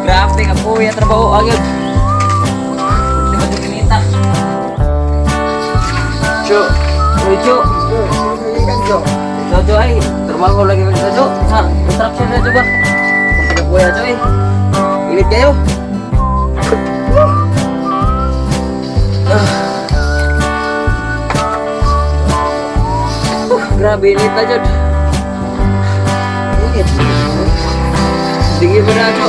Grabe ka kuya, trabaho agad. Di ba kinita? Chu. Uy, Chu. Jojo ay, trabaho lagi ko sa Chu. Sa construction na Chu ba? Pagka kuya Chu eh. Init kayo. Ah. Grabe init na jud. Init. Tingin mo na ako.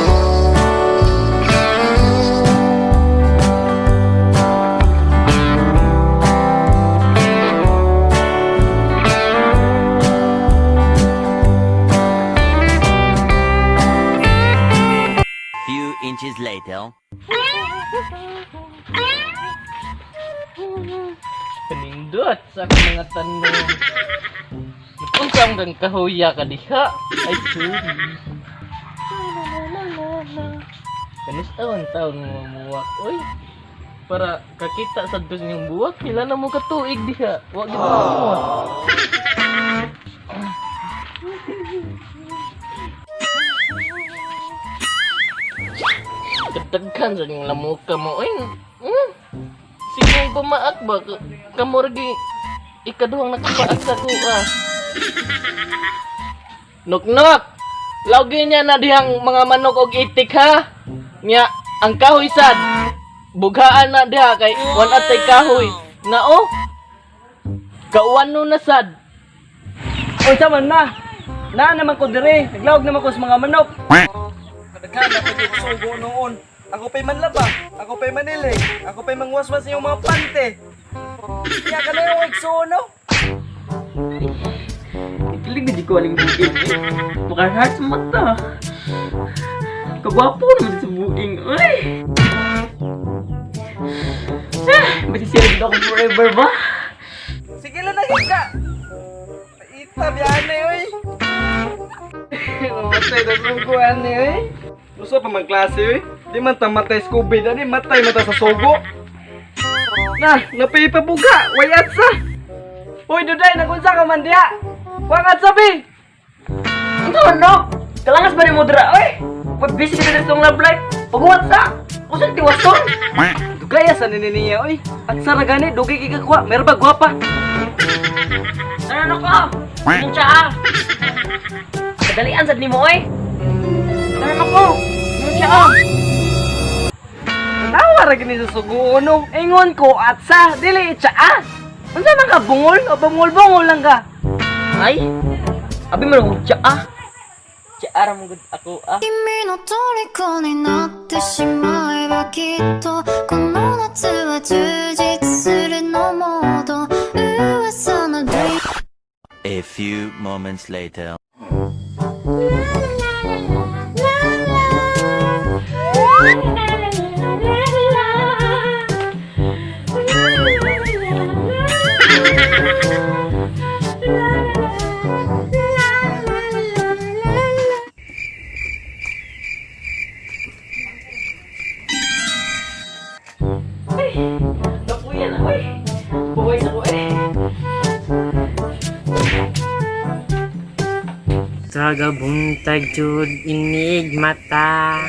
Few inches later. Panindot sa akong mga tanong. Unsa ang kang kahuya ka diha? Ay, sorry. Kanis taon taon mo muwak. Oy, para kakita sa dos niyong buwak, pila na mo katuig diha. Wa gid mo muwak. Kataghan sa niyong lamuka mo. Oy, Sinong pumaak ba? Kamurgi ikaduhang nakapaak sa kuha. Noknok! Lawgi niya na dihang mga manok og itik ha. Nya ang kahoy sad. Bughaan na diha kay wan atay kahoy. Na oh. Kauwan no na sad. Unsa man na? Naa naman ko dire, naglawag naman ko sa mga manok. Kadaghan ako yung sugo noon. Ako pa'y manlaba, ako pa'y manilig, ako pa'y mangwaswas sa iyong mga pante. Kaya ka na yung igsuon, no? Ikilig na di ko aling buing eh. Makaheart sa mata. Kagwapo naman sa buing. Uy! Ah, masisira ako forever ba? Sige lang nagika. Ita, biyane, oy. Mamatay na sugo, ane, oy. Usa pa man klase, oy. Di man ta matay sa COVID, ani matay mata sa sugo. Na, napipabuga, way atsa. Uy, Duday, nagunsa ka man diha? Wang at sabi. Ang taon no? Kalangas ba ni mo dira? Uy! Pag busy ka na sa love life, pag-uwat sa! Usan tiwason? Dugaya sa nini niya, oy. At sa ragani, dugay kay kakuha, meron ba gwapa? Ano na ko? Anong siya ah? Kadalian sad nimo oy. Ano na ko? Anong siya ah? Tawa ra gini sa sugo no. Ingon ko at sa dili itsa ah. Unsa man ka bungol o bungol-bungol lang ka? Ay! Abi mo na siya ah. Siya ara mo gud ako ah. 君の虜になってしまえばきっとこの夏は充実するのもっと噂の dream A few moments later. Kapuyan ako eh. Buhay sa ko eh. Tagabuntag jud inig mata.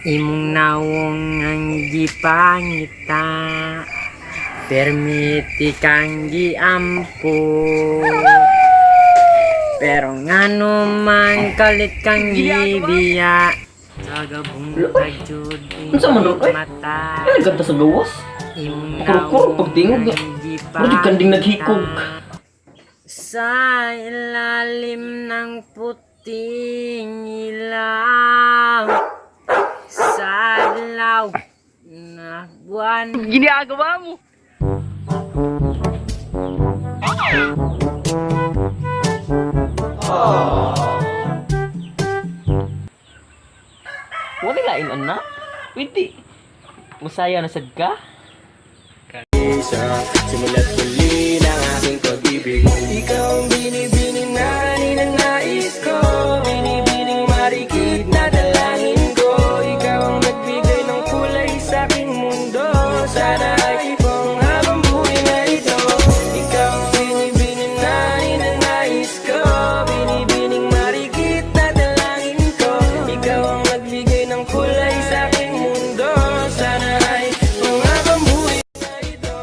Imong nawong ang gipangita. Permiti kang giampo. Pero ngano man kalit kang gibiya. Tagabuntag jud Unsa man ron, inig oy? mata. Ay, nagkanta sa gawas. Imong Kurukuro, pagtingog nga. Murag kanding naghikog. Sa ilalim ng puting ilaw. Sa adlaw na buwan. Ginagawa mo. Wala lain anak. Pwede. Musaya na sad ka? Simula't muli ng aking pag-ibig. Ikaw ang binibini na ninanais ko, binibining marikit na dalangin ko. Ikaw ang nagbigay ng kulay sa aking mundo. Sana ay panghabang buhay na ito. Ikaw ang binibini na ninanais ko, binibining marikit na dalangin ko. Ikaw ang nagbigay ng kulay sa aking mundo. Sana ay panghabang buhay na ito.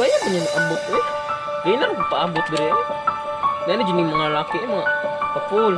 Gaya ba niya naabot eh? Gaya na rin paabot dire eh. Dahil na dyan yung mga laki eh, mga kapul.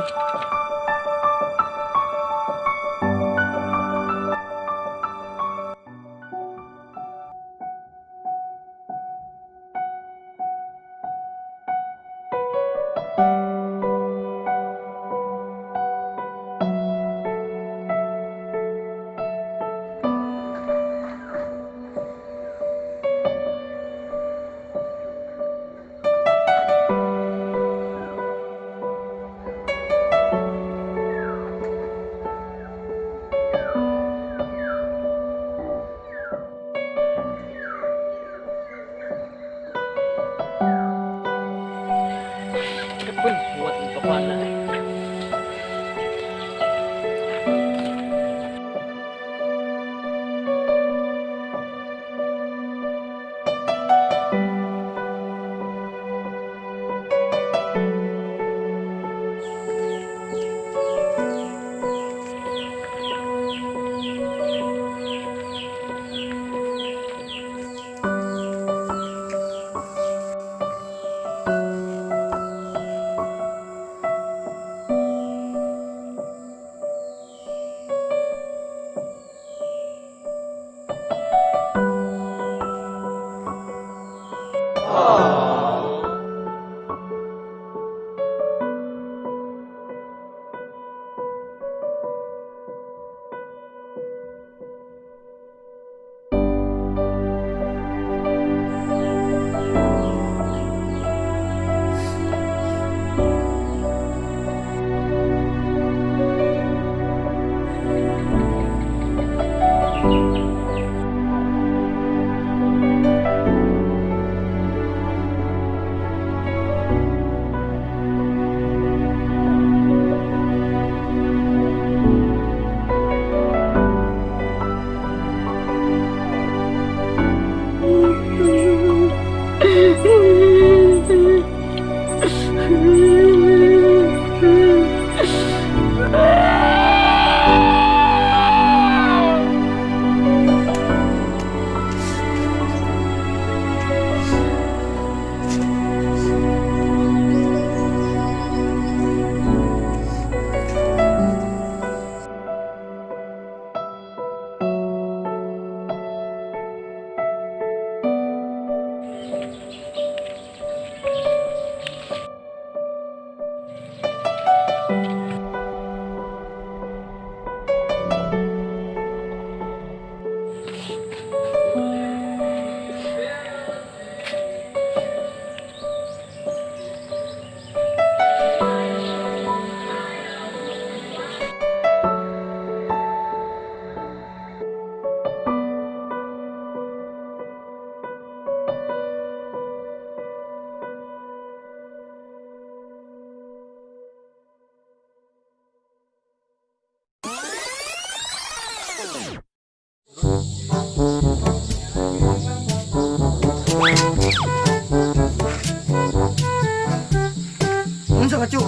Unsa ka, Chu?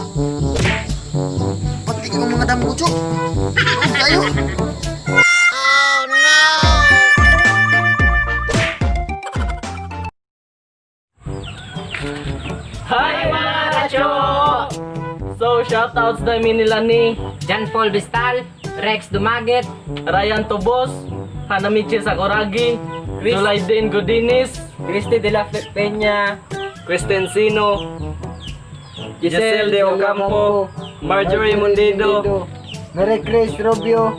Pati ka ng mga damo, Chu. Huwag kayo. Hi mga kacho! So, shoutouts namin nila ni John Paul Vistal, Rex Dumaget, Ryan Tobos, Hanamichi Sakuragi, Julaiden Godinis, Christy de la Peña, Kristen Sino, Giselle de Ocampo, Marjorie Mundido, Mary Chris Rubio,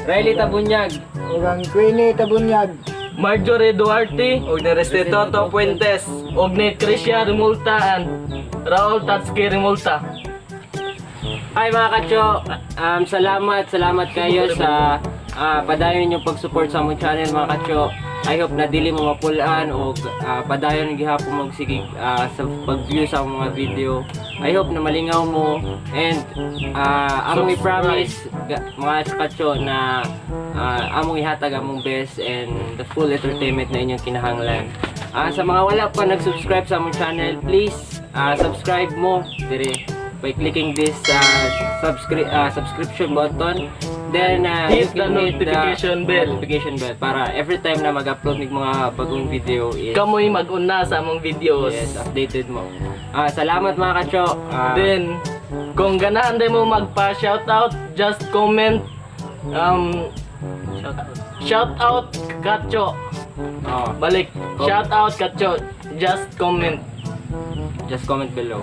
Riley Tabunyag, ug ang Queenie Tabunyag. Marjorie Duarte, ug ni Restituto Puentes. ug ni Tricia Remulta and Raul Tatsuki Remulta. Hi mga kacho, salamat, salamat kayo sa padayon ninyong pag-support sa among channel mga kacho. I hope na dili mo mapulaan o padayon gihapon mo sige sa pag-view sa among mga video. I hope na malingaw mo and among i-promise mga kacho na among ihatag among best and the full entertainment na inyong kinahanglan. Sa mga wala pa nag-subscribe sa among channel, please subscribe mo dire by clicking this subscription button. Then Hit you the can notification bell. Notification bell para every time na mag-upload ng mga bagong video is Kamoy mag-una sa among videos. yes, updated mo. Salamat mga kacho. Then, kung ganahan din mo magpa-shoutout, just comment shoutout Kacho. Oh, Balik. Shoutout Kacho. Just comment. Just comment below.